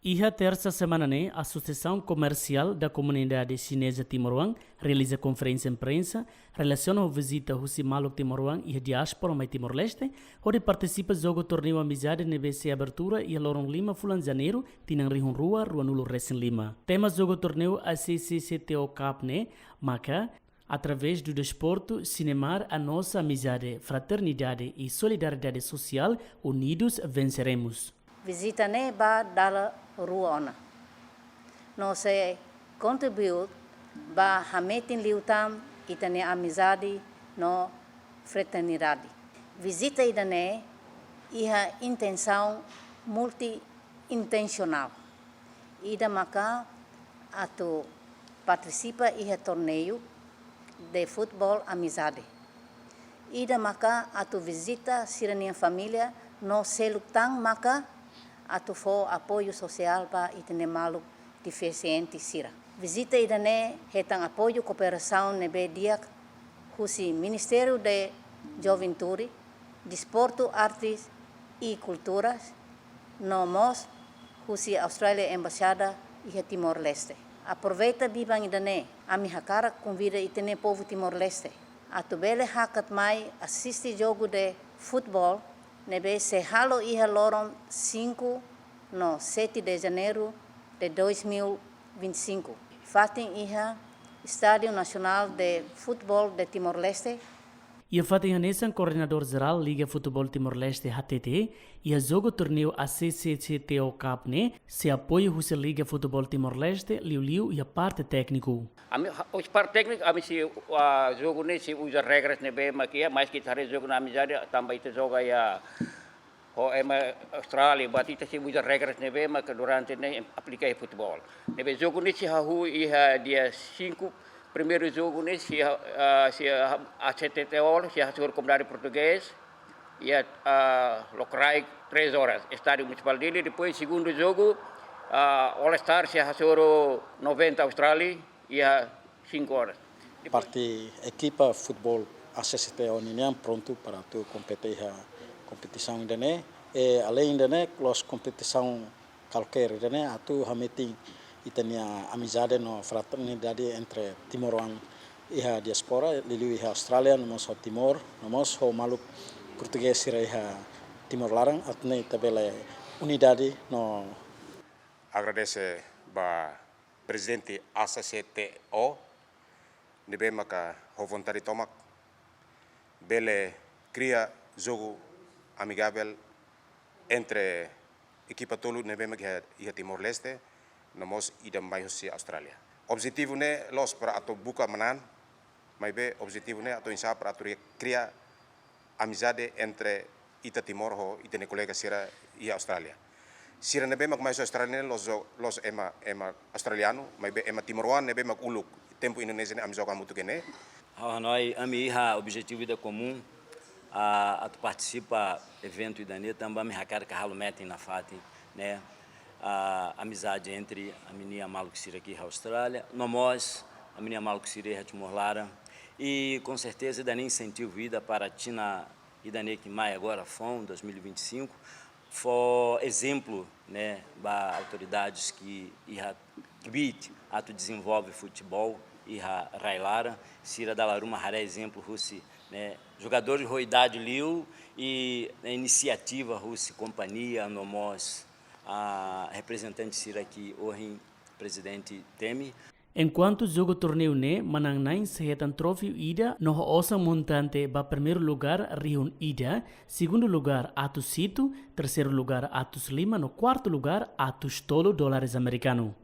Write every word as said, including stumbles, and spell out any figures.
Iha tersa semana ne'e, Asosiasaun Komersiál da Komunidade Xineza Timoroan realiza konferénsia imprensa relasiona ho vizita husi maluk timoroan iha diáspora mai Timor-Leste, hodi partisipa jogu torneiu amizade ne'ebé sei abertura iha loron lima fulan Janeiru, tinan rihun rua ruanulu resin lima. Tema jogu torneiu A C C C T O Cup ne'e maka, através do desporto, cinemar a nossa amizade, fraternidade e solidariedade social, unidos venceremos. Vizita ne'e ba dala rua ona. No sei kontribui ba hametin liután ita-nia amizade no fraternidade. Vizita ida-ne'e iha intensaun multi-intensionál. Ida maka atu partisipa iha torneiu de futeból amizade. Ida maka atu vizita sira-nia família no seluk tan maka atu fó apoiu sosiál ba ita-nia maluk defisiente sira. Vizita ida-ne'e hetan apoiu kooperasaun ne'ebé di'ak husi Ministériu de Juventude, Desportu, Artes e Kulturas, no mós husi Austrália Embaixada iha Timor-Leste. Aproveita biban ida-ne'e, ami hakarak konvida ita-nia povu Timor-Leste atu bele hakat mai asiste jogu de futeból ne'ebé sei halo iha loron cinco no sete de Janeiro de dois mil vinte e cinco, fatin iha Estádio Nacional de Futebol de Timor-Leste. Iha fatin hanesan, Koordenadór Jerál Liga Futeból Timor-Leste hatete, iha jogu torneiu A C C C T O Cup ne'e sei apoiu husi Liga Futeból Timor-Leste, liuliu iha parte tékniku. Ami, ha-, husi parte tékniku, ami sei, ah, jogu ne'e sei uza regras ne'ebé mak iha, maski ita haree jogu ne'e amizade, tanba ita joga iha ho ema Austrália, buat ita sei uza regras ne'ebé maka durante ne'e aplika iha futeból. Ne'ebé jogu ne'e sei hahú iha dia cinco, primeiru jogu ne'e sei ha-, ah, sei ha-, A C C T O sei hasoru komunidade portugés, iha, ah, lokraik três horas, Estádio Municipal Dili, depois segundu jogu, ah, All Star sei hasoru noventa Austrália, iha cinco horas. Parte ekipa futeból A C C T O ninian prontu para atu kompete iha kompetisaun ida-ne'e. E além ida-ne'e, la'ós kompetisaun kualkér ida-ne'e, atu hametin ita-nia amizade no fraternidade entre timoroan iha diáspora, liuliu iha Austrália, no mós ho Timor, no mós ho maluk portugés sira iha Timor laran, atu nune'e ita bele unidade no. Agradese ba prezidente A C C T O, ne'ebé maka ho vontade tomak bele kria jogu amigavel entre ekipa tolu ne'ebé mak iha, iha Timor-Leste, no mós ida mai husi Austrália. Objetivu ne'e la'ós para atu buka manán, maibé objetivu ne'e atu oinsá para atu kria amizade entre ita Timor ho ita-nia kolega sira iha Austrália. Sira ne'ebé mak mai husi Austrália ne'e la'ós, la'ós ema, ema australianu, maibé ema timoroan ne'ebé mak uluk tempu Indonézia ne'e ami joga hamutuk iha ne'e. Ha'u hanoin ami iha objetivu ida komún, ah, atu partisipa eventu ida-ne'e tanba ami hakarak halo metin nafatin, ne'e, ah, amizade entre ami-nia maluk sira iha Austrália, no mós ami-nia maluk sira iha Timor laran. I com certeza ida-ne'e insentivu ida para tinan ida-ne'e ke mai agora foun, dois mil e vinte e cinco, fó ezemplu, ne'e, ba autoridades ke iha kbiit atu dezenvolve futeból iha rai laran, sira dala ruma haree ezemplu husi, ne'e, jogadór ho idade liu i, ne'e, inisiativa husi kompañia no mós, ah, reprezentante sira ke ohin prezidente temi. Enkuantu jogu torneiu ne'e, manán-na'in sei hetan troféu ida no ho osan montante ba primeiru lugar rihun ida, segundu lugar atus hitu, terseiru lugar atus lima no kuartu lugar atus tolu dólares amerikanu.